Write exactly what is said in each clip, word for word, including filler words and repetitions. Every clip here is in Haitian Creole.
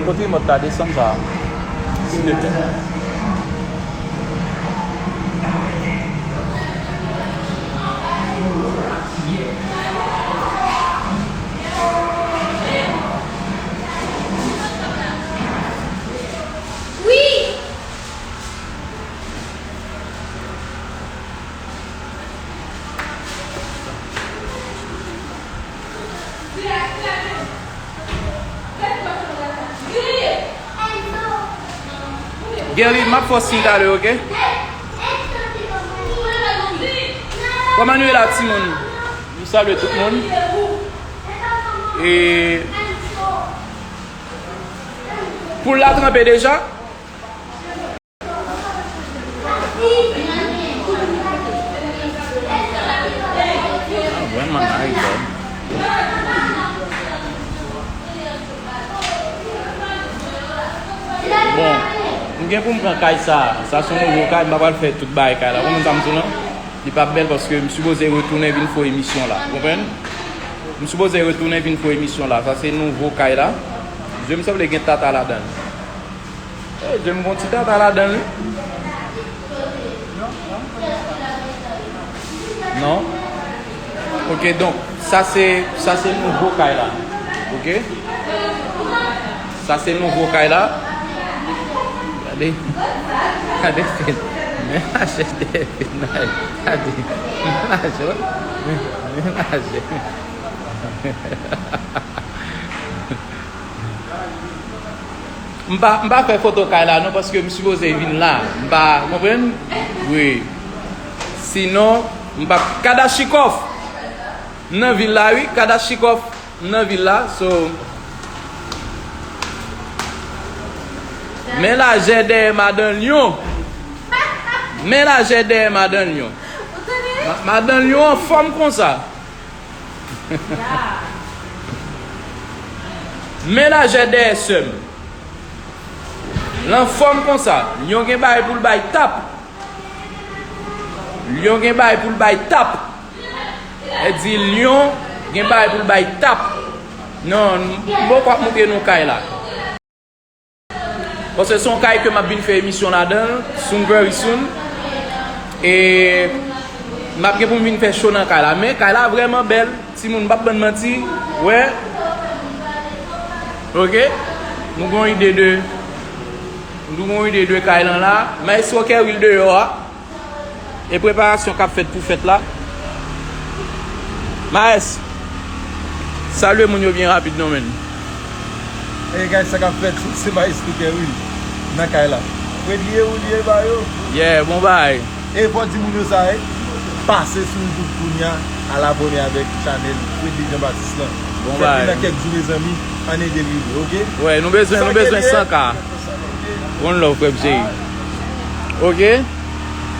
Kote remòt la desann sa? Silvouplè. Guerline, m ap fè w siy talè, oke? Kòman nou ye la, timoun? Nou salye tout moun. E poul la tranpe deja? Ah, vrèman nice, bro. Bon, m gen pou m pran kay sa. Sa se yon nouvo kay, m pa pral fè tout bagay kay la. Konprann sa m di w lan? Li p ap bèl paske m sipoze retounen vin fè emisyon la. Ou konprann? M sipoze retounen vin fè emisyon la. Sa se nouvo kay la. Je m sanble gen tata ladan l. Eh, je m gon ti tata ladan l, wi. Non? Ok, donk, sa se, sa se nouvo kay la. Ok? Sa se nouvo kay la. Gade. Gade fil. Men lajè dèyè fil nan. Gade. Men lajè. Men, men lajè. M pa, m pa fè foto kay la non, paske m sipoze vin la. M pa, konprann? Wi. Sinon, m pa, Kadachikòf. M nan vil la, wi. Kadachikòf, m nan vil la. So, men lajè dèyè madan lyon. Men lajè dèyè madan lyon. Ma-, madan lyon anfòm konsa. Men lajè dèyè sè m. L anfòm konsa. Lyon gen bagay pou l bay tap. Lyon gen bagay pou l bay tap. E di Lyon gen bagay pou l bay tap. Non, m poko ap montre nou kay la. Paske se yon kay ke m ap vin fè emisyon ladan l, soon, very soon. E m ap gen pou m vin fè show nan kay la. Men kay la vrèman bèl. Timoun, m p ap bann manti. Wè. Ok. Nou gon ide de, nou gon ide de kay lan la. Maestro Kerwil deyò a. E preparasyon k ap fèt pou fèt la. Maes, salye moun yo byen rapid non, menn. Hey guys, sa k ap fèt, se Maes Luther, wi, nan kay la. Fredly e ou li ye ba yo. Yeah, bon bagay. E fò di moun yo sa, eh, pase sou YouTube kounya, al abòne avèk chanèl Fredly Jean Baptiste lan. Bon bagay. Fèt li nan kèk jou, mezanmi, ann ede l rive, ok? Wè, nou bezwen, nou bezwen san K. One love, frè m cheri. Ok?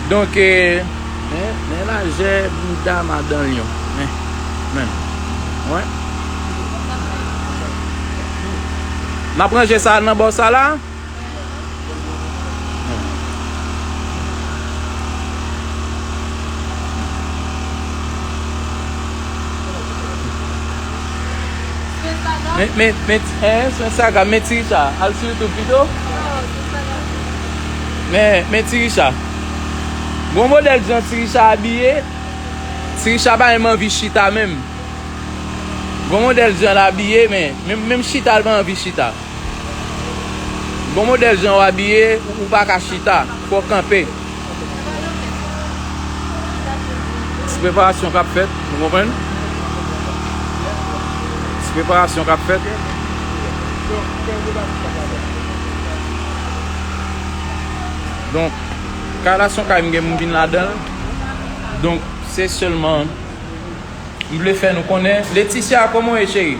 Donk, eh, men, men lajè bouda madan lyon. Men, men. Wè. M ap ranje sa nan bò sa la. Men, men, men, eh, se sa ka, men ti Richard, al sou YouTube pito. Men, men ti Richard. Gon modèl jan ti Richard abiye, ti Richard pa menm anvi chita menm. Gon modèl jan l abiye, men, menm, menm chita, l pa anvi chita. Gon modèl jan w abiye, ou, ou pa ka chita. Fò w kanpe. Ti preparasyon k ap fèt, ou konprann? Ti preparasyon k ap fèt. Donk, kay la se yon kay m gen pou m vin ladan l. Donk, se sèlman M vle fè nou konnen. Leticia, kòman w ye, cheri?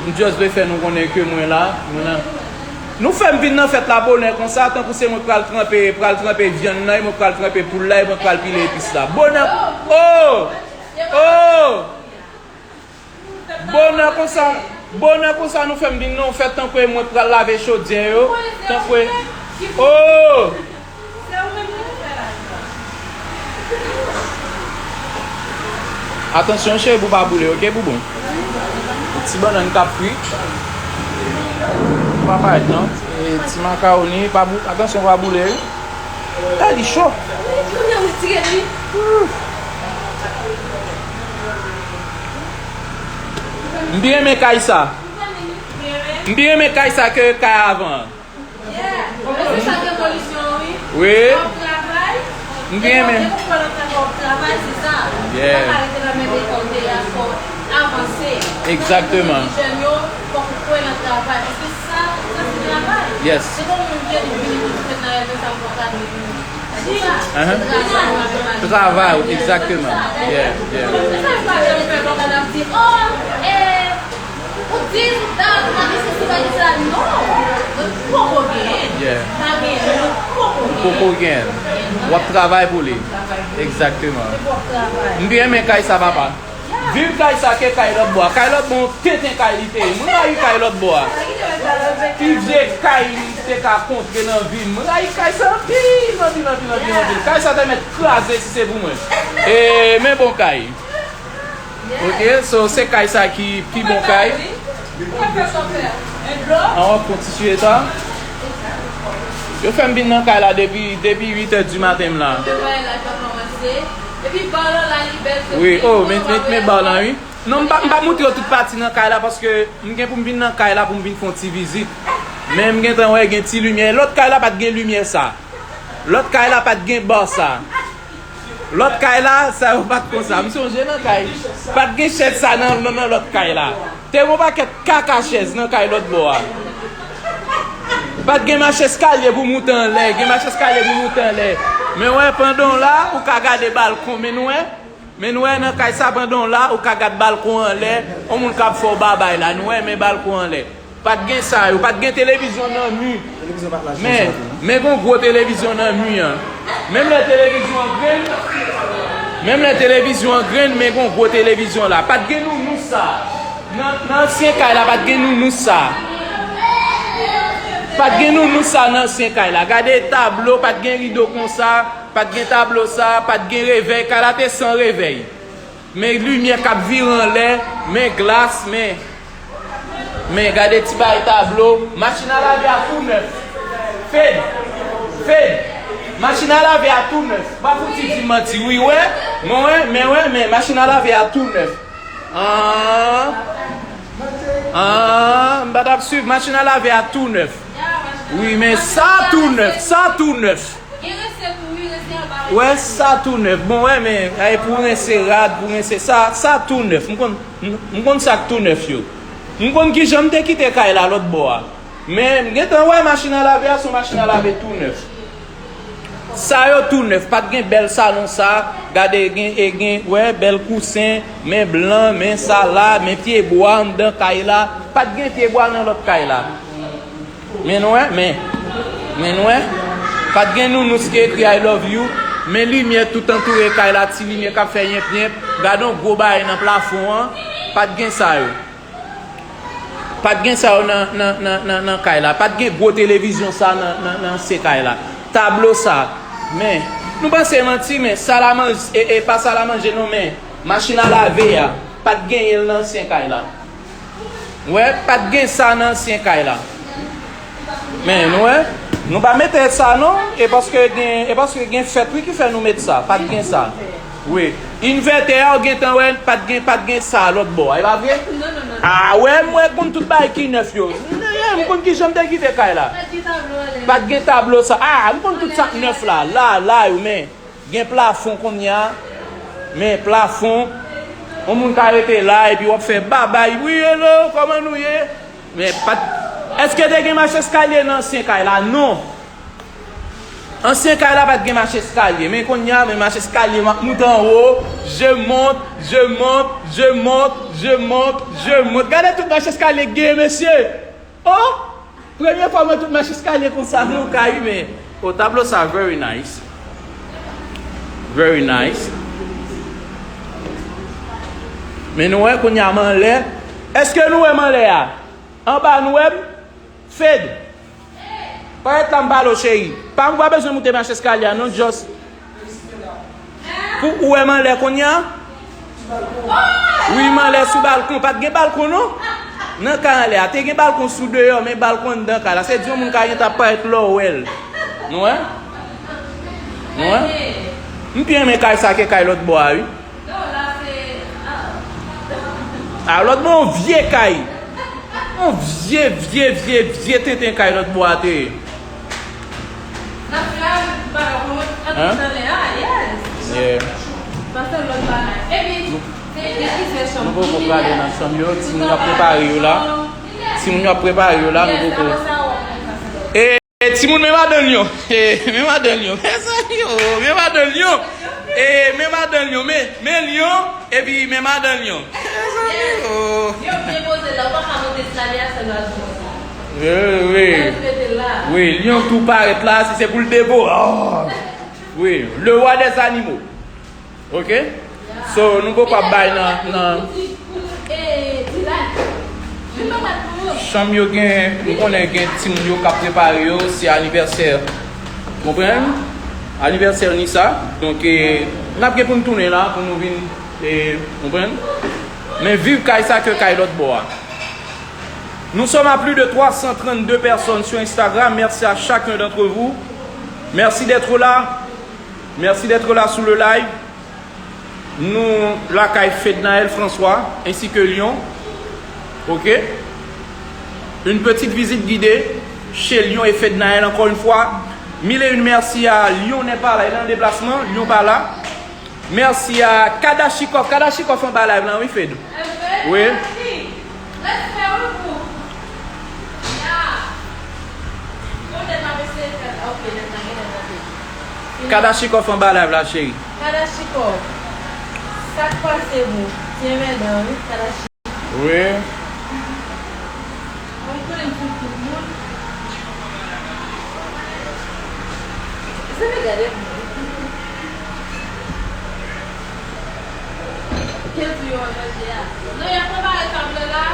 M just vle fè nou konnen ke mwen la, mwen la. Nou fè m vin nan fèt la bonè konsa, tankou se mwen k pral tranpe, pral tranpe vyann nan, e mwen k pral tranpe poul la, e mwen k pral pile epis la. Bonè, oh! Oh! Bonè konsa, bonè konsa nou fè m vin nan yon fèt, tankou e mwen k pral lave chodyè yo, tankou e, oh! Atansyon, cheri, pou pa boule, oke, boubon? Ti bannann k ap fri. Pa parèt, non. E ti makawoni, pa bou-, atansyon, pa boule, wi. Ay, li cho. M byen renmen kay sa. M byen renmen kay sa ke kay avan an. Yeah. Mwen se sa demolisyon wi. Wi. Fò w travay. M byen renmen. Depi w pran nan travay, w ap travay, se sa. Yeah. Ou pa ka rete nan menm eta w te ye a, fò w avanse. Egzakteman. Epi jèn yo, fòk ou kwè nan travay. Paske sa, sa se travay. Yes. Se pa yon moun ki vini tout fèt nan rève sa pou gade li. Se sa. Uh-huh. Se travay, w ap travay. Travay, egzakteman. Yeah, yeah. Se sa yo pa janm fè lòt moun ap di, oh, eh, Ou di, ou dat, ou pa di sesi, pa di sela, non. Nou poko genyen. Yeah. Pa genyen, nou poko genyen. Poko genyen. W ap travay pou li. Egzakteman. Se pou w ap travay. M byen renmen kay sa, papa. Yeah. Viv kay sa ke kay lòt bò a. Kay lòt bò a, yon tenten kay li te ye. Mwen rayi kay lòt bò a. Pi vye kay m te ka kontre nan vi m. Mwen rayi kay sa anpil, anpil, anpil, anpil, anpil. Kay sa te mèt kraze si se pou mwen. E, men bon kay. Ok, so se kay sa ki pi bon kay. An wè, kontinye ta. Yo fè m vin nan kay la depi, depi uit è di maten m la. Wi, oh, men, men, men ba w lan, wi. Non, m pa, m pa montre yo tout pati nan kay la paske m gen pou m vin nan kay la pou m vin fè yon ti vizit. Men m gentan wè gen ti limyè. Lòt kay la pa t gen limyè sa. Lòt kay la pa t gen ba sa. Lòt kay la, sa yo pa t konsa. M sonje nan kay. Pa t gen chèz sa nan, nan, nan lòt kay la. Te gen yon pakèt kaka chèz nan kay lòt bò a. Pa t gen mach eskalye pou moute anlè. Gen mach eskalye pou moute anlè. Men wè, pandan w la, ou ka gade balkon. Men nou wè, men nou wè nan kay sa, pandan w la, ou ka gad balkon anlè. Yon moun k ap fè w babay la. Nou wè, men balkon anlè. Pa t gen sa yo, pa t gen televizyon nan mi. Men, men gen yon gwo televizyon nan mi an. Menm lè televizyon an grenn, menm lè televizyon an grenn, men gen yon gwo televizyon la. Pa t gen nounous sa. Nan, nan ansyen kay la, pa t gen nounous sa. Pa t gen nounous sa nan ansyen kay la. Gade tablo, pa t gen rido konsa, pa t gen tablo sa, pa t gen revèy, kay la te san revèy. Men limyè k ap vire anlè, men glas, men, men gade ti bagay tablo, machin a lave a tou nèf. Fed, Fed, machin a lave a tou nèf. Pa fouti di m manti, wi, wè, men wè, men wè, men machin a lave a tou nèf. Ah, ah, m pa t ap swiv, machin a lave a tou nèf. Wi, men sa tou nèf, sa tou nèf. Gen rense tou wi, rense anba. Wè, sa tou nèf. Bon, wè, men, ay, pou rense rad, pou rense sa, sa tou nèf. M konn, m, m konn sa k tou nèf yo. M konn kijan m te kite kay la lòt bò a. Men, m gentan wè machin a lave a, se yon machin a lave tou nèf. Sa yo tou nèf. Pa t gen bèl salon sa. Gade, gen, e gen, wè, bèl kousen, men blan, men sa la, men pye bwa anndan kay la. Pa t gen pye bwa nan lòt kay la. Men nou wè, men. Men nou wè. Pa t gen nounous ki ekri I love you. Men limyè tout antoure kay la, ti limyè k ap fè yenp yenp. Gade yon gwo bagay nan plafon an. Pa t gen sa yo. Pa t gen sa yo nan, nan, nan, nan, nan kay la. Pa t gen gwo televizyon sa nan, nan, nan ansyen kay la. Tablo sa. Men, nou panse manti, men sal a manje, e, e pa sal a manje non, men machin a lave a. Pa t genyen l nan ansyen kay la. Wè, pa t gen sa nan ansyen kay la. Men, nou wè, nou pa mete sa non, e paske gen, e paske gen fèt wi ki fè nou met sa, pa t gen sa. Wi, envètè a ou gentan wè, pa t gen, pa t gen sa lòt bò a, e pa vre? A, wè, m wè konn tout bagay ki nèf yo. M konn kijan m te kite kay la. Pa t gen tablo sa. A, m konn tout sa k nèf la. La, la, yo, men. Gen plafon kounye a, men plafon, yon moun ka rete la epi w ap fè babay, wi, hello, kòman nou ye? Men pa t, èske te gen mach eskalye nan ansyen kay la? Non. Ansyen kay la pa t gen mach eskalye, men kounye a, men mach eskalye, m ap moute anwo, je monte, je monte, je monte, je monte, je monte. Gade tout mach eskalye k genyen, mesye! Oh! Premye fwa m wè tout mach eskalye konsa, non, kay, men. Oh, tablo sa, very nice. Very nice. Men nou wè, kounye a m anlè. Èske nou wè m anlè a? Anba nou wè m? Fed. Parèt la m pale w, cheri. Pa, ou pa bezwen moute mach eskalye a, non, just. Pou ou wè m anlè kounye a? Wi, m anlè sou balkon. Pa t gen balkon, non. Nan kay anlè a, te gen balkon sou deyò, men balkon anndan kay la. Se di yon moun ka gen ta parèt lè w wè l. Nou wè? Nou wè? M pi renmen kay sa ke kay lòt bò a, wi. A, lòt bò, yon vye kay. Yon vye, vye, vye, vye tenten kay lòt bò a te ye. Hein? Yeah. Nou, nou poko prale nan chanm yo, timoun yo ap prepare yo la. Timoun yo ap prepare yo la, nou poko. E, e, timoun, men madan Lyon. E, men madan Lyon. Mezanmi, oh, men madan Lyon. E, men madan Lyon, men, men Lyon, epi men madan Lyon. Mezanmi, oh. Wi, wi. Wi, lyon tou parèt la, si se pou l devore. Oh. Wi, le roi des animaux. Ok? So, nou poko ap bay nan, nan chanm yo gen, nou konnen gen timoun yo k ap prepare yo, se anivèsè. Konprann? Anivèsè Nisa. Donk, e, n ap gen pou n tounen la, pou nou vin, e, konprann? Men viv kay sa ke kay lòt bò a. Nous sommes à plus de trois cent trente-deux personnes sur Instagram. Merci à chacun d'entre vous. Merci d'être là. Merci d'être là sous le live. Nou lakay Fednaelle François ainsi que Lyon. Ok. Une petite visite guidée chez Lyon et Fednaelle encore une fois. Mille et une merci à Lyon n'est pas là, il est en déplacement, Lyon pas là. Mèsi a Kadachikov. Kadachikov anba live lan, wi, Fed. Wi. Kadachikov anba live la, cheri. Kadachikov. Sa k pase, bro? Byen, medam, wi. Kadachikov. Wi. Mwen konnen m fout tout moun. Zami gade moun. Kèt yo an manje a. Non, y ap anba e tab la la.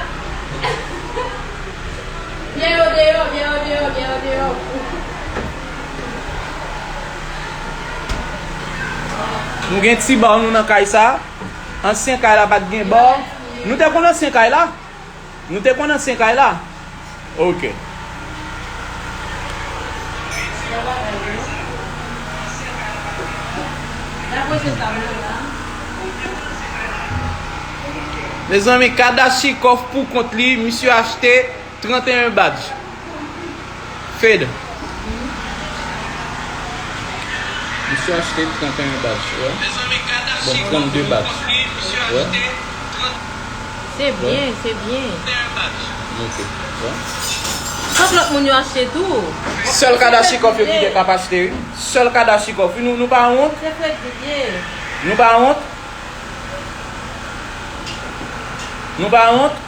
Byen yo deyò, byen yo deyò, byen yo deyò. Nou gen ti ba nou nan kay sa. Ansyen kay la pa t gen ba. Nou te konn ansyen kay la? Nou te konn ansyen kay la? Ok. Mezanmi, Kadachikov pou kont li, misye achte trannteyen badj. Fed. Misye achte trannteyen badj, wè. Bon, trannde badj. Wè. Se byen, se byen. Ok, wè. Fòk lòt moun yo achte tou. Sèl Kadachikov yo ki te ka achte, wi. Sèl Kadachikov, wi. Nou, nou pa wont. Se Fredrik ye. Nou pa wont. Nou pa wont.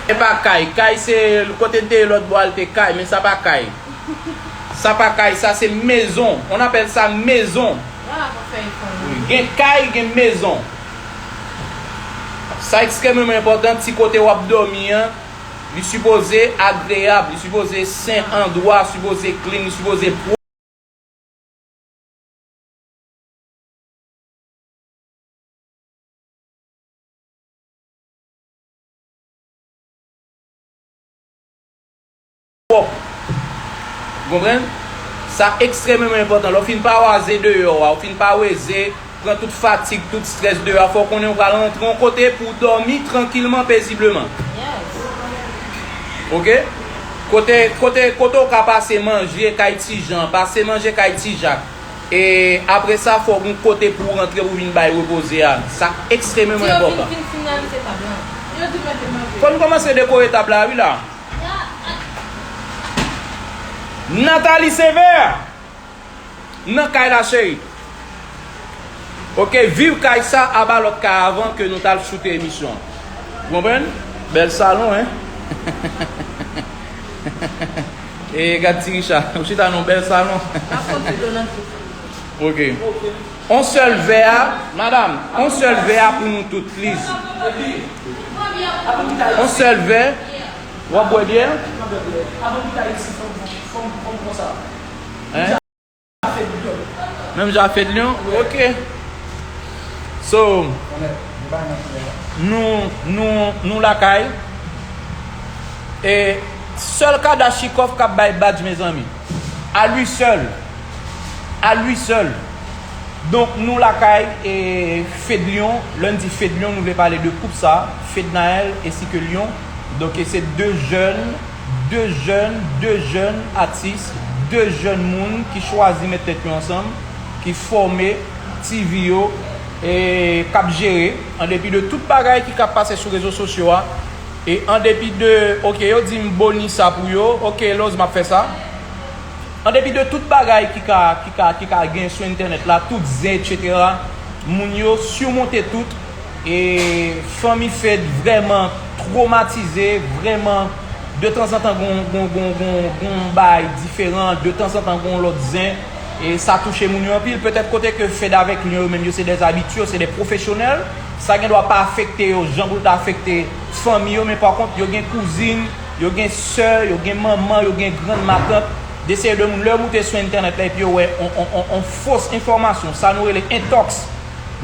E pa kay. Kay se kote n te ye lòt bò a, l te kay, men sa pa kay. Sa pa kay, sa se mezon. On appelle ça maison. Gen kay, gen mezon. Sa ekstrèmeman enpòtan, ti kote w ap dòmi an, li sipoze agreyab, li sipoze sen andwa, sipoze clean, li sipoze pwòp. Pwòp. Konprann? Sa ekstrèmeman enpòtan. Lè w fin pawaze deyò a, w fin paweze, pran tout fatig, tout strès deyò a, fò w konnen w pral rantre yon kote pou w dòmi trankilman, pezibleman. Yes. Ok? Kote, kote, kote w ka pase manje kay Ti Jan, pase manje kay Ti Jak. E apre sa, fò w gen yon kote pou w rantre pou w vin bay repoze a. Sa ekstrèmeman enpòtan. Fò n kòmanse dekore tab la, wi, la. Nathalie Sévère nan kay la, cheri. Ok, viv kay sa, aba lòt kay avan ke nou t al choute emisyon an. Ou konprann? Bèl salon, en? E gad Ti Richa, ou chita nan yon bèl salon. Ok. On sèl vè a, madanm, on sèl vè a pou nou tout, please. On sèl vè, w ap bwè byè? Hein? Menm jan Fedlion? Ok. So, nou, nou, nou lakay. E sèl Kadachikòf k ap bay badj, mezanmi. A lui seul. A lui seul. Donk, nou lakay, e, Fedlion. Lè n di Fedlion, nou vle pale de koup sa, Fednaelle ainsi que Lion. Donk, e se de jèn, de jèn, de jèn atis, de jèn moun ki chwazi met tèt yo ansanm, ki fòme ti vi yo, e k ap jere, an depi de tout bagay ki ka pase sou rezo sosyo a, e an depi de, ok, yo di m boni sa pou yo, ok, Loz, m ap fè sa. An depi de tout bagay ki ka, ki ka, ki ka gen sou entènèt la, tout zen, etsetera, moun yo simonte tout, e fanmi Fed vrèman twomatize, vrèman, de tanzantan gon, gon, gon, gon, gon bagay diferan, de tanzantan gon lòt zen, e sa touche moun yo anpil. Petèt kote ke Fed avèk Lion yo menm yo se dè abitye, se dè pwofesyonèl, sa gen dwa pa afekte yo jan pou l ta afekte fanmi yo, men pa kont, yo gen kouzin, yo gen sè, yo gen manman, yo gen grann, matant, de seri de moun. Lè yo moute sou entènèt la epi yo wè on, on, on, on fos enfòmasyon, sa nou rele entoks.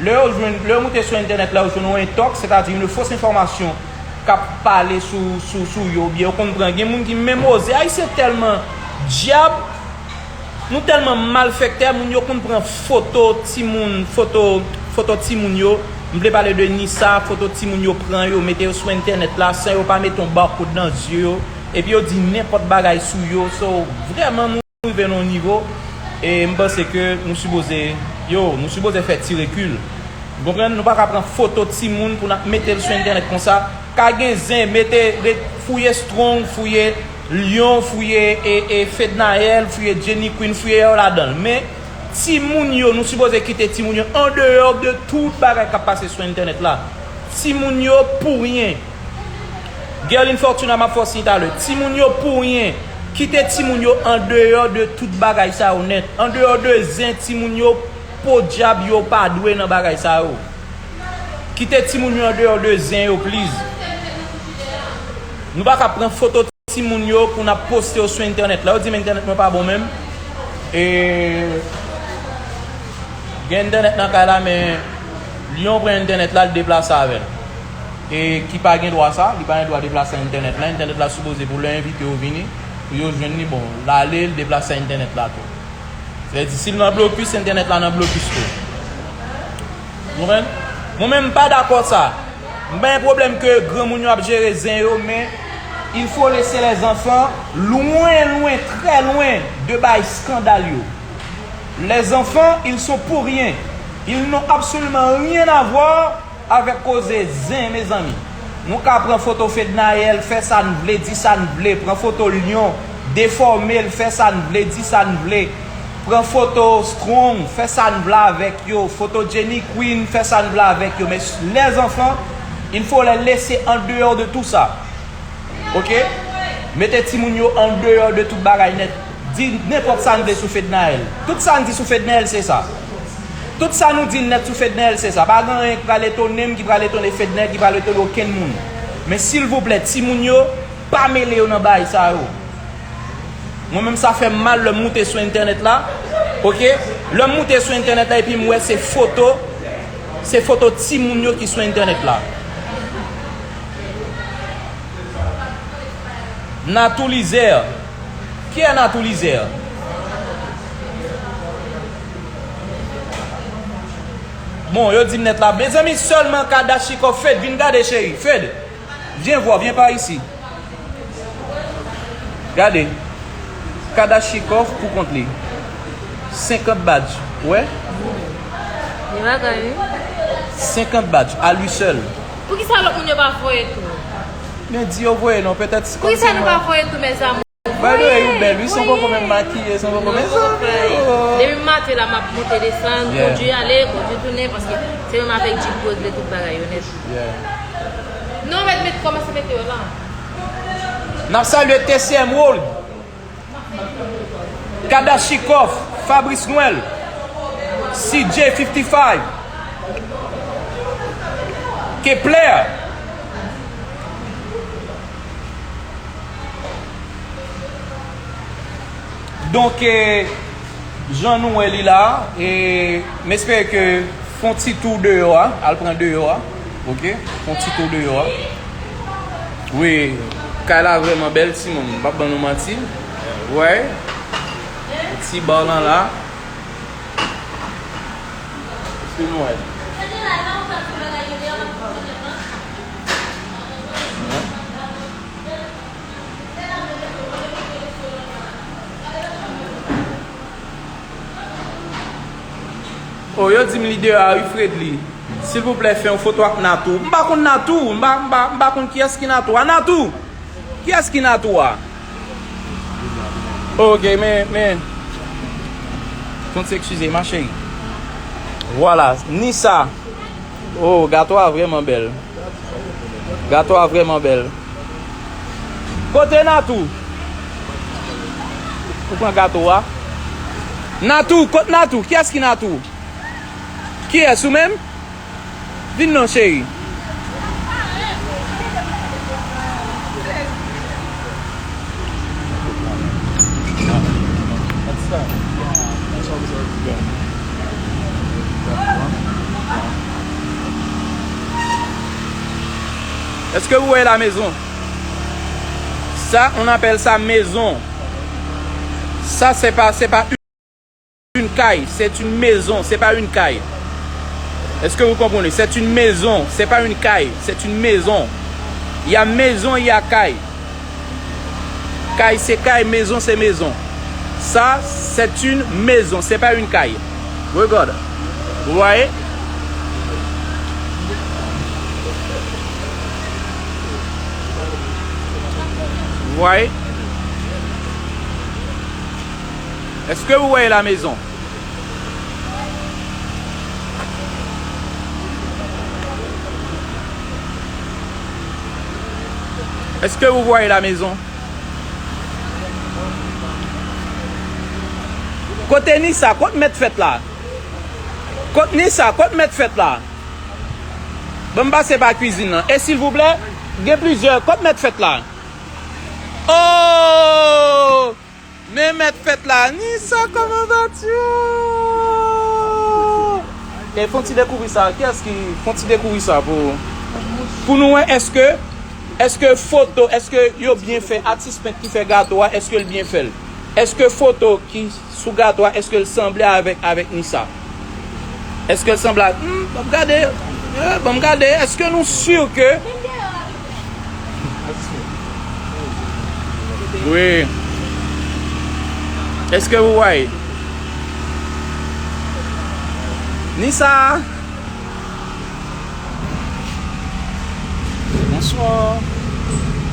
Lè yo jwenn, lè yo moute sou entènèt la, yo jwenn on entoks, sètadi yon fos enfòmasyon k ap pale sou, sou, sou yo, oubyen yo konn pran. Gen moun ki menm oze, Ayisyen tèlman dyab, nou tèlman malfektè, moun yo konn pran foto timoun, foto, foto timoun yo. M vle pale de Nisa, foto timoun yo pran yo, mete yo sou entènèt la, san yo pa mete yon barkod nan zye yo, epi yo di nenpòt bagay sou yo. So, vrèman, nou rive nan yon nivo, e m panse ke nou sipoze, yo, nou sipoze fè ti rekil. Ou konprann? Nou pa ka pran foto timoun pou n ap mete l sou entènèt konsa. Ka gen zen, mete, ret, fouye Strong, fouye Lion, fouye, e, e, Fednaelle, fouye Jenny Queen, fouye yo ladan l. Men, timoun yo, nou sipoze kite timoun yo andeyò de tout bagay k ap pase sou entènèt la. Timoun yo pou ryen. Guerline Fortuna, m ap fè w siy talè. Timoun yo pou ryen. Kite timoun yo andeyò de tout bagay sa yo nèt. Andeyò de zen, timoun yo podyab, yo pa dwe nan bagay sa yo. Kite timoun yo andeyò de zen yo, please. Nou pa ka pran foto timoun yo pou n ap poste yo sou entènèt la. Yo di m entènèt mwen pa bon menm. E gen entènèt nan kay la, men Lion pran entènèt la, l deplase avè l. E ki pa gen dwa sa, li pa gen dwa deplase entènèt la. Entènèt la sipoze pou lè envite yo vini, pou yo jwenn li, bon, l ale, l deplase entènèt la tou. Sa vle di, si l nan blokis, entènèt la nan blokis tou. Ou konprann? Mwen menm, m pa dakò sa. M pa gen pwoblèm ke granmoun yo ap jere zen yo, men il faut laisser les enfants loin, loin, très loin de bay eskandal yo. Les enfants, ils sont pour rien. Ils n'ont absolument rien à voir avèk koze zen, mezanmi. Nou ka pran foto Fednaelle, fè sa n vle, di sa n vle. Pran foto Lion, defòme l, fè sa n vle, di sa n vle. Pran foto Strong, fè sa n vle avèk yo. Foto Jenny Queen, fè sa n vle avèk yo. Men les enfants, il faut les laisser en dehors de tout ça. Ok? Mete timoun yo andeyò de tout bagay nèt. Di nenpòt sa n vle sou Fednaelle. Tout sa n di sou Fednaelle, se sa. Tout sa nou di nèt sou Fednaelle, se sa. Pa gen anyen ki pral etone m, ki pral etone Fednaelle, ki pral etone okenn moun. Men silvouplè, timoun yo, pa mele yo nan bagay sa yo. Mwen menm, sa fè m mal lè m moute sou entènèt la. Ok? Lè m moute sou entènèt la epi m wè se foto, se foto timoun yo ki sou entènèt la. Natou Lizè. Kiyès Natou Lizè? Bon, yo di m nèt la. Mezanmi, sèlman Kadachikòf, Fed, vin gade, cheri. Fed, viens voir, viens par ici. Gade. Kadachikòf pou kont li. Senkant badj. Ou wè? Li bagay, wi. Senkant badj, à lui seul. Poukisa lòt moun yo pa voye tou? Men di yo voye non, petèt si kòm se mwen. Poukisa nou pa voye tou, mes amours? By the way, ou bèl, wi, san poko menm makiye, san poko menm sa. Depi maten la, m ap monte desann, kondwi ale, kondwi tounen, paske se menm avèk Jeep Rose vle tout bagay yo nèt. Yeah. Non, mèt, mèt, kòmanse mete yo la. N ap salye T C M World. Kadachikòf, Fabrice Noël, C J fifty-five. Kepler. Donk, eh, jan nou wè li la, e m espere ke fè yon ti tou deyò a, al pran deyò a, oke? Fè yon ti tou deyò a. Wi, kay la vrèman bèl, timoun, m p ap ban nou manti. Wè, ti ba lan la. Èske nou wè? Oh, yo di m li deyò a wi, Fredly. Silvouplè, fè yon foto ak Natou. M pa konn Natou. M pa, m pa, m pa konn kiyès ki Natou a. Natou! Kiyès ki Natou a? Ok, men, men. Fon ti eskize, ma chérie. Vwala, Nisa. Oh, gato a vrèman bèl. Gato a vrèman bèl. Kote Natou? Ou pran gato a? Natou, kot Natou? Kiyès ki Natou? Kiyès, ou menm? Vin non, cheri. Est-ce que vous voyez la maison? Ça, on appelle ça maison. Ça, c'est pas, c'est pas une kay, c'est une maison, c'est pas une kay. Est-ce que vous comprenez? C'est une maison, c'est pas une kay, c'est une maison. Il y a maison, il y a kay. Kay, c'est kay, maison, c'est maison. Ça, c'est une maison, c'est pas une kay. Regarde. Vous voyez? Vous voyez? Est-ce que vous voyez la maison? Est-ce que vous voyez la maison? Kote Nisa? Kot mèt fèt la? Kot Nisa? Kot mèt fèt la? Ban m pase pa kwizin nan. E silvouplè, gen plizyè. Kot mèt fèt la? Oh! Men mèt fèt la, Nisa, comment vas-tu? E fon ti dekouvri sa, kiyès ki fon ti dekouvri sa pou, pou nou wè, èske, èske foto, èske yo byen fè, atis pent ki fè gato a, èske l byen fè l? Èske foto ki sou gato a, èske l sanble avèk, avèk Nisa? Èske l sanble a, hmm, ban m gade, eh, ban m gade, èske nou si ke Wi. Èske ou wè? Nisa. Bonsoir.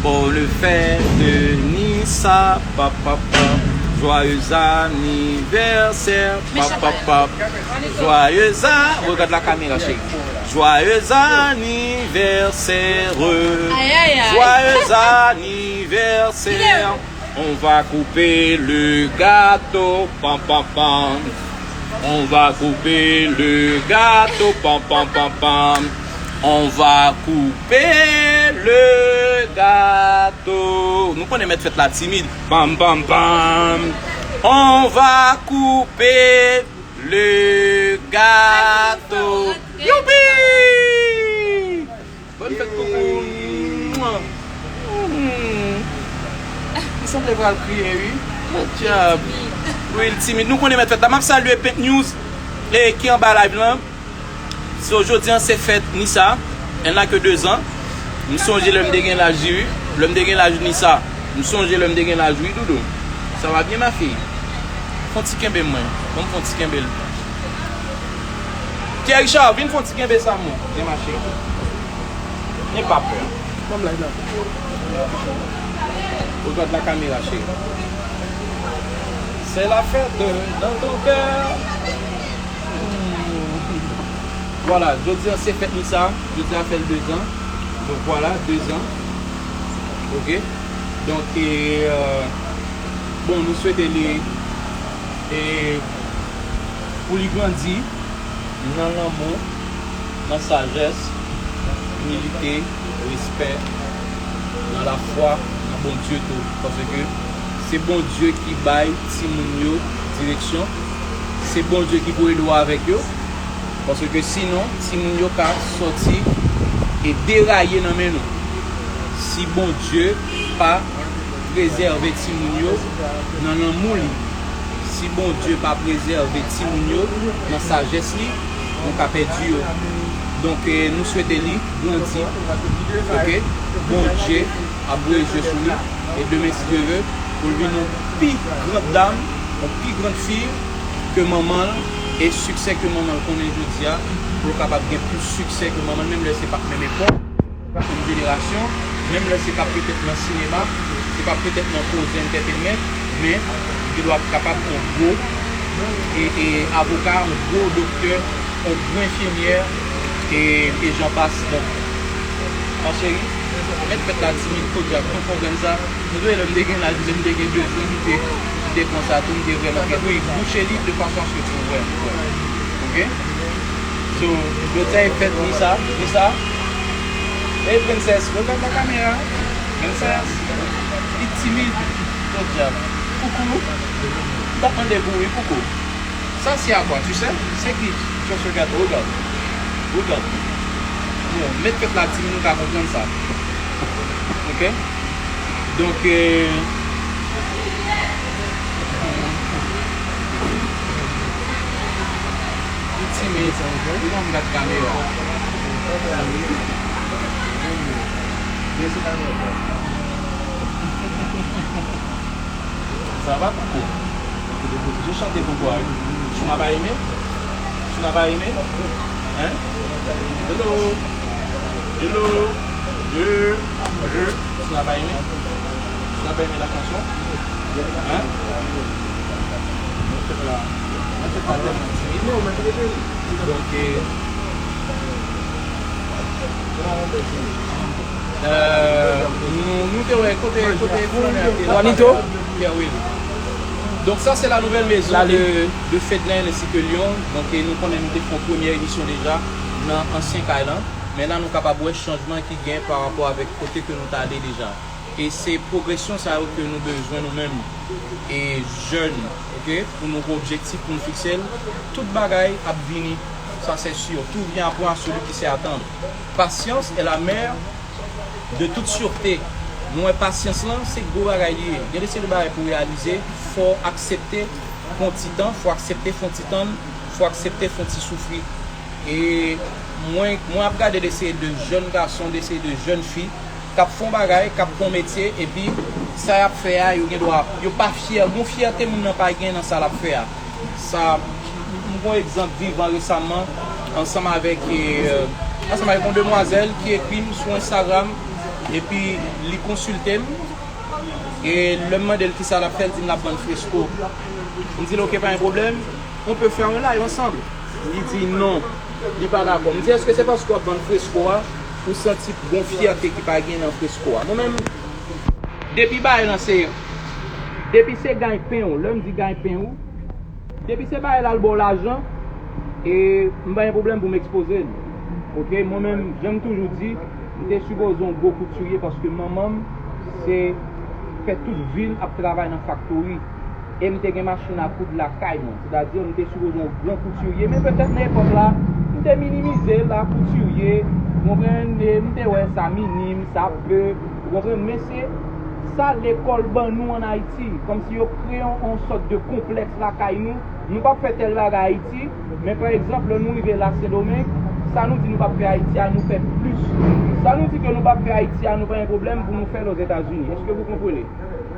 Bonne fête, Nisa. Pa, pa, pa. Joyeux anniversaire. Pa, pa, pa. Joyeux a-, regarde la caméra, chérie. Joyeux anniversaire. Ay, ay, ay. Joyeux anniversaire. On va couper le gâteau. Pam, pam, pam. On va couper le gâteau. Pam, pam, pam, pam. On va couper le gâteau. Nou konnen mèt fèt la timid. Pam, pam, pam. On va couper le gâteau. Youpi! Bòn fèt, koukou. Mwa. Hmm. Li sanble pral kriye, wi. Podyab. Wi, l timid. Nou konnen mèt fèt la. M ap salye Pink News, e, ki anba live lan. So, jodi an, se fèt Nisa. Elle n'a que deux ans. M sonje lè m te gen laj li, wi. Lè m te gen laj Nisa. M sonje lè m te gen laj, wi, doudou. Ça va bien, ma fille? Fon ti kenbe m, mwen. Ban m fon ti kenbe l. Pierre Richard, vin fon ti kenbe sa, mwen. Vin mache. Vin pa pè. Ban m live la. Regarde la caméra, chérie. C'est la fête dans ton cœur. Vwala, jodi an se fèt Nisa, jodi a fè l dezan. Donk vwala, dezan. Ok. Donk, e, euh, bon, nou swete li, e, pou li grandi, Nan lanmou, nan sajès, imilite, respè, nan lafwa, nan Bondye tou. Paske se Bondye ki bay timoun yo direksyon. Se Bondye ki pou ede w avèk yo. Paske sinon, timoun yo ka sòti e deraye nan men nou. Si Bondye pa prezève timoun yo nan lanmou li, si Bondye pa prezève timoun yo nan sajès li, nou ka pèdi yo. Donk, eh, nou swete li grandi. Oke? Bondye ap voye je sou li. E demen, si Dye ve, pou l vin yon pi grand dam, yon pi grand fi ke manman l, e siksè ke manman l konnen jodi a, pou l kapab gen plis siksè ke manman l, menm lè se pa menm epòk, menm jenerasyon, menm lè se pa petèt nan sinema, se pa petèt nan koze entertainment, men li dwe kapab yon gwo e, e avoka, yon gwo doktè, yon gwo enfimyè, e, e jan pas. Donk, mon cheri, mèt fèt la timid, podyab, nou konprann sa. Nou dwe, lè m te gen laj, lè m te gen de zan, m te, m te konsa tou, m te vrèman gen. Wi, bouche li de fason aske pou wè, pou wè. Oke? So, jodi a e fèt Nisa, Nisa. Hey, princess, regarde la caméra. Princess, li timid. Podyab. Koukou. M t ap mande pou wi, koukou. Ça, c'est à quoi, tu sais? C'est qui? Just regarde, regarde. Regarde. Bon, mèt fèt la, timoun, nou ka konprann sa. Oke? Donk, euh, li timid, li pa vle gad kamera. Ça va, Coco? Je chante pour toi, oui. Tu n'as pas aimé? Tu n'as pas aimé? Hein? Hello? Hello? Je, je, tu n'as pas aimé? Tu n'as pas aimé la chanson? Hein? Mwen fèt la, mwen fèt la tèlman timid. Donk, euh, euh, nou, nou te wè kote, kote gouvènè a te la. Juanito. Pierre Willy. Donk, sa se la nouvelle maison de, de Fednaelle ainsi que Lyon. Donk, e nou konnen nou te fè yon premyè emisyon deja nan ansyen kay lan. Men la, nou kapab wè chanjman ki gen pa rapò avèk kote ke nou t ale deja. E se pwogresyon sa yo ke nou bezwen nou menm, e jèn, oke, pou nou gen objektif, pou nou fikse l. Tout bagay ap vini, sa se si. Tout vient à point à celui qui sait attendre. Patience est la mère de toute sûreté. Nou wè pasyans lan, se gwo bagay li ye. Gen de seri de bagay pou reyalize, fò w aksepte pran ti tan, fò w aksepte fè yon ti tann, fò w aksepte fè yon ti soufri. E mwen, mwen ap gade de seri de jèn gason, de seri de jèn fi k ap fè yon bagay, k ap fè yon metye, epi sa y ap fè a, yo gen dwa, yo pa fyè, gon fyète moun nan pa gen nan sa l ap fè a. Sa, m, m gon egzanp vivan resaman, ansanm avèk, e, ansanm avèk yon demwazèl ki ekri m sou Instagram, epi li konsilte m, e lè m mande l kisa l ap fè, l di m l ap vann fresko. M di l, "Ok, pa gen pwoblèm, on peut faire un live ensemble." Li di non, li pa dakò. M di, "Èske se paske w ap vann fresko a, ou santi gon fyète ki pa gen nan fresko a?" Mwen menm, depi bagay lan se, depi se ganyen pen w, lè m di ganyen pen w, depi se bagay la l ba w lajan, e m pa gen pwoblèm pou m ekspoze l. Oke, mwen menm, jan m toujou di, m te sipoze yon gwo koutirye paske manman m se fè tout vi l ap travay nan faktori. E m te gen machin a koud lakay mwen. Sètadi, m te sipoze yon gran koutirye, men petèt nan epòk la, m te minimize l a koutirye, ou konprann, e m te wè sa minim, sa pe, ou konprann, men se sa lekòl ban nou ann Ayiti, kòmsi yo kreye yon, yon sòt de konplèks lakay nou, nou p ap fè tèl bagay Ayiti, men pa egzanp, lè nou rive la Sendomeng, sa nou di nou p ap fè Ayiti a, nou fè plis. Sa nou di ke nou p ap fè Ayiti a, nou pa gen pwoblèm pou nou fè l Ozetazini. Èske vous comprenez?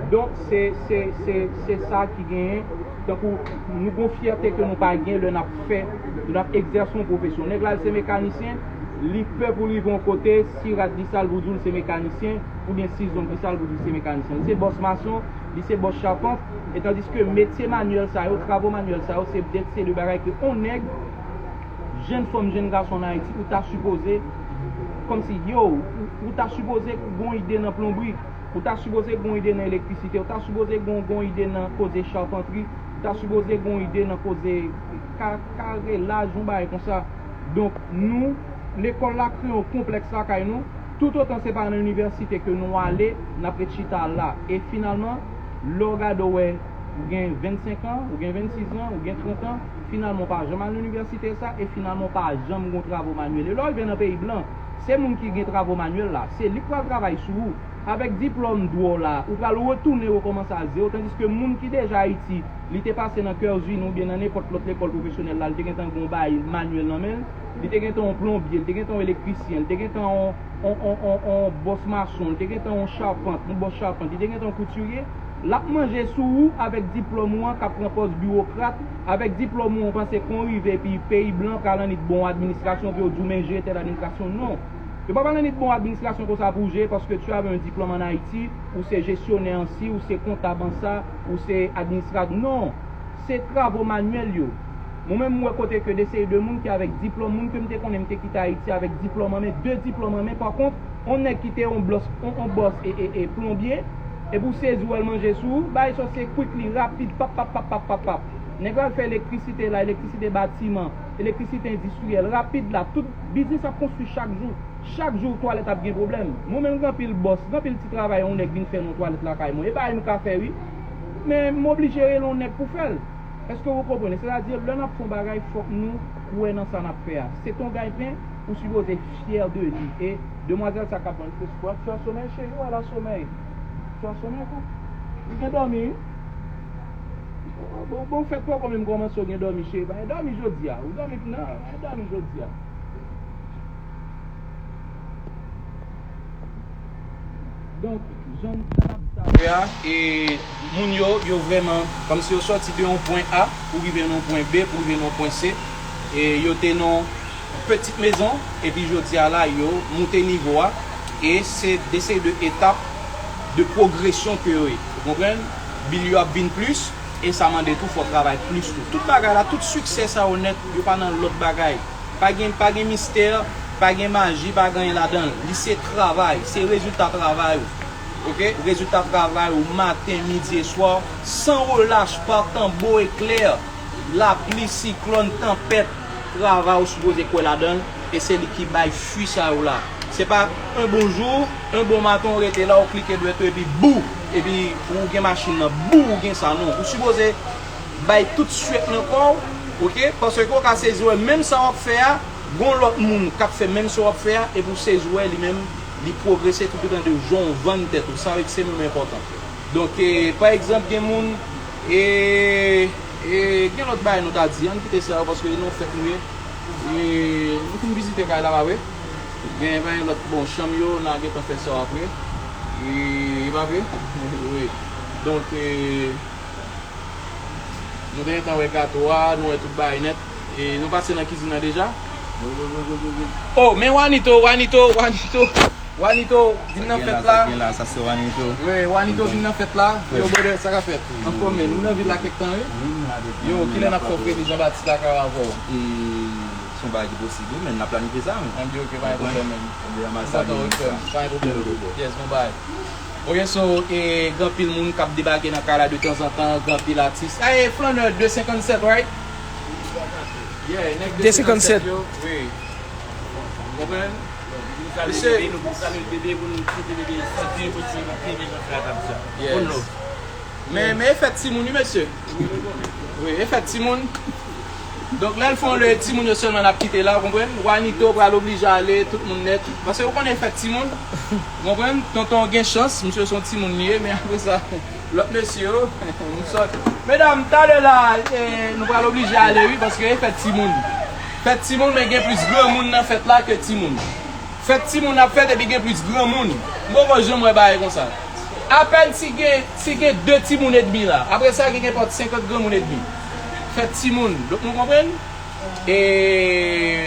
Donk, se, se, se, se sa ki genyen. Tankou nou gon fyète ke nou pa gen lè n ap fè, lè n ap egzèse yon pwofesyon. Nèg la, l se mekanisyen, li pè pou l rive yon kote, si rad li sal pou di l se mekanisyen, oubyen si zong li sal pou di l se mekanisyen. Li se bòs mason, li se bòs chapant, e tandiske metye manyèl sa yo, travo manyèl sa yo, se de, se de bagay ke yon nèg, jenn fanm, jenn gason ann Ayiti, ou ta sipoze, kòmsi, yo, ou, ou ta sipoze gon ide nan plonbri. Ou ta sipoze gen yon ide nan elektrisite, ou ta sipoze gen yon, gen yon ide nan koze chapantri, Ta sipoze gen yon ide nan koze ka, kare, laj, yon bagay konsa. Donk, nou, lekòl la kreye yon konplèks lakay nou. Toutotan se pa nan inivèsite ke nou ale, n ap ret chita la. E finalman, lè w gade, w wè, ou gen vennsenk an, ou gen vennsis an, ou gen trant an, finalman, w pa janm al nan inivèsite sa, e finalman, w pa janm gen yon travo manyèl. E lè w rive nan peyi blan, se moun ki gen travo manyèl la, se li k pral travay sou ou. Avèk diplòm dwa w la, ou pral retounen rekòmanse a zewo, tandiske moun ki deja Ayiti, li te pase nan Coeurs Unis oubyen nan nenpòt lòt lekòl pwofesyonèl la, li te gentan gen yon bagay manyèl nan men l, li te gentan yon plonbye, li te gentan yon elektrisyen, li te gentan yon, yon, yon, yon, yon bòs mason, li te gentan yon chapant, yon bòs chapant, li te gentan yon koutirye, l ap manje sou ou avèk diplòm ou an k ap pran pòz biwokrat, avèk diplòm ou an, w panse kon rive epi peyi blan pral annik ba w administrasyon, epi yo di w men jere tèl administrasyon, non. Yo pa pral annik ba w administrasyon konsa pou w jere paske tu avais un diplôme en Haïti, ou se jesyonè ansi, ou se kontab ansa, ou se administratè. Non, se travo manyèl yo. Mwen menm, mwen kote ke de seri de moun ki avèk diplòm, moun ke m te konnen, m te kite Ayiti avèk diplòm an men, de diplòm an men. Pa kont, on nèg ki te on bòs, on, on bòs e, e, e plonbye, epi w sezi wè l manje sou ou, bagay sa se kwik li, rapid, pap, pap, pap, pap, pap, pap. Nèg la al fè elektrisite la, elektrisite batiman, elektrisite endistriyèl, rapid la, tout biznis ap konstwi chak jou. Chak jou twalèt ap gen pwoblèm. Mwen menm gen anpil bòs, gen anpil ti travay yon nèg vin fè nan twalèt lakay mwen. E bagay m ka fè wi. Men m oblije rele yon nèg pou fè l. Èske w konprann? Sètadi, lè n ap fè yon bagay, fòk nou kwè nan sa n ap fè a. Se ton gaypen, ou sipoze fyè de li. E demwazèl sa k ap vann fes pou ap fè somèy, cheri, w ala somèy. Fè somèy, kou. Ou gen dòmi, wi. Bon, bon, fèt pou ou, konbyen m kòmanse, ou gen dòmi, cheri. Pa gen dòmi jodi a. Ou dòmi, non, pa gen dòmi jodi a. Donk, jan m t ap di talè a, e moun yo, yo vrèman, kòmsi yo sòti de yon pwen A pou rive nan yon pwen B, pou rive nan yon pwen C, e yo te nan yon pitit mezon, epi jodi a la, yo moute nivo a, e se de seri de etap de pwogresyon ke yo ye. Ou konprann? Bil yo ap vin plis, e sa mande tou fò w travay plis tou. Tout bagay la, tout siksè sa yo nèt, yo pa nan lòt bagay. Pa gen, pa gen mistè, pa gen maji, pa gen anyen ladan l. Li se travay, se rezilta travay ou. Oke? Rezilta travay ou maten, midi e swa, san relach, pa tanbo eklè, lapli, siklòn, tanpèt, travay ou sipoze kwè ladan l, e se li ki bay fwi sa yo la. Se pa un bon jour, un bon matin, ou rete la, ou klike dwèt ou, epi bou! Epi ou gen machin nan, bou, ou gen sa, non. Ou sipoze bay tout swèt nan kò w, oke? Paske w ka sezi wè menm sa w ap fè a, gon lòt moun k ap fè menm sa w ap fè a, epi w sezi wè li menm, li pwogrese toutotan de jan w vann tèt ou. Sa vle di se menm enpòtan. Donk, e, pa egzanp, gen moun, e, e, gen lòt bagay nou ta di, ann kite sa yo, paske e nan fèt nou ye. E, nou fin vizite kay la, pa vre? Gen, pa gen lòt, bon, chanm yo, n a gentan fè sa yo apre. E, e pa vre? Wi. Donk, e, Nou te gentan wè gato a, nou wè tout bagay nèt. E nou pase nan kizin nan deja. Oh, men Wanito, Wanito, Wanito. Wanito, vin nan fèt la. Sa gen la, sa gen la, sa se Wanito. Wi, Wanito vin nan fèt la. Yo, brother, sa ka fèt? Anfòm, men nou nan vil la kèk tan, wi. Yo, kilè n ap fè w fredi Jean Baptiste la ka avè w? E, se yon bagay ki posib, wi, men n ap planifye sa, men. Ann di, oke, pa gen pwoblèm, men. Enpòtan, wi, frè m, pa gen pwoblèm. Yes, bon bagay. Oke, so, e, gen anpil moun k ap debake nan kay la detanzantan, gen anpil atis. A, e, flannè de senkannsèt, right? Yeah, nèg de senkannsèt yo, wi. Konprann? Mesye. Nou pou salye bebe, pou nou kite bebe santi, pou ti bebe nan fè atab sa. Yes. Men, men e fèt timoun, wi, mesye. Wi, e fèt timoun. Donk, lè l fè yon lè timoun yo sèlman n ap kite la, ou konprann? Wanito pral oblije ale, tout moun nèt. Paske ou konnen fèt timoun, ou konprann? Tonton gen chans, misye se yon timoun li ye, men apre sa, lòt mesye yo, m sòt. Medam, talè la, e, nou pral oblije ale, wi, paske e fèt timoun. Fèt timoun, men gen plis granmoun nan fèt la ke timoun. Fèt timoun ap fèt epi gen plis granmoun. M poko janm wè bagay konsa. Apèn si gen, si gen de timoun edmi la. Apre sa, gen, gen pòt senkant granmoun edmi. Fèt timoun. Donk, nou konprann? E,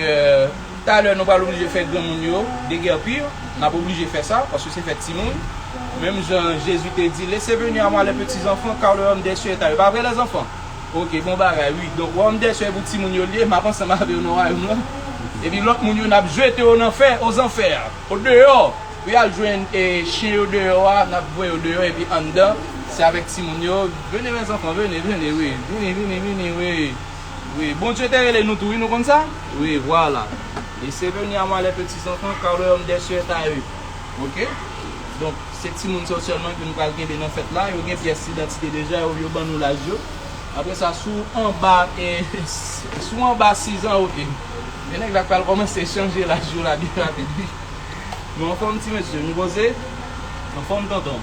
euh, talè, nou pral oblije fè granmoun yo degèpi. N ap oblije fè sa, paske se fèt timoun. Menm jan Jezi te di, laissez venir à moi les petits enfants, car le royaume des cieux est à eux. Pa vre, lèzanfan? Oke, bon bagay, wi. Donk, wayòm dèsyè pou timoun yo l ye, m ap ansanm avè yo nan wayòm lan. Epi lòt moun yo, n ap jete yo nan fè, ozanfè, odeyò. Pou y al jwenn, e, chen yo deyò a, n ap voye yo deyò, epi anndan, se Avèk timoun yo, vini, mes enfants, vini, vini, wi. Vini, vini, vini, wi. Wi, Bondye te rele nou tou, wi, nou konn sa? Wi, vwala. Et c'est venu à moi, les petits enfants, car le royaume des cieux est à eux. Ok? Donk, se timoun sa yo sèlman ke nou pral kenbe nan fèt la. Yo gen pyès idantite deja, yo, yo ban nou laj yo. Apre sa, si w anba, e, si w anba sizan, ok. Gen nèg la k pral kòmanse chanje laj yo la byen rapid, wi. Nou anfòm, ti mesye, nou poze? Anfòm, tonton?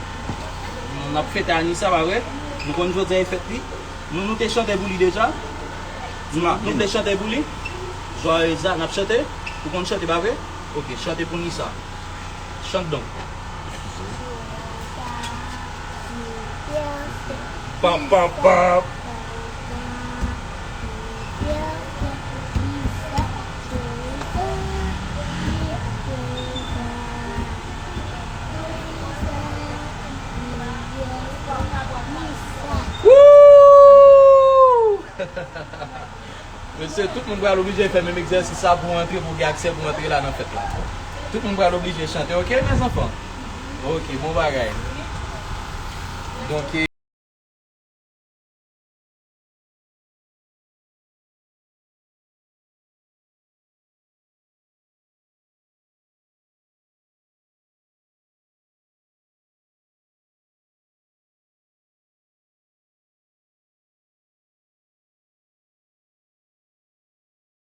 N ap fete Anissa, pa vre? Nou konn jodi a e fèt li. Nou, nou te chante pou li deja. Nima, nou vle chante pou li? Joyeux a, n ap chante? Ou konn chante, pa vre? Ok, chante pou Nissa. Chante donc. Pam, pam, pam. Woo! Mesye, tout moun pral oblije fè menm egzèsis sa pou antre, pou gen aksè pou antre la nan fèt la. Tout moun pral oblije chante, ok, mes enfants? Ok, bon bagay. Donk,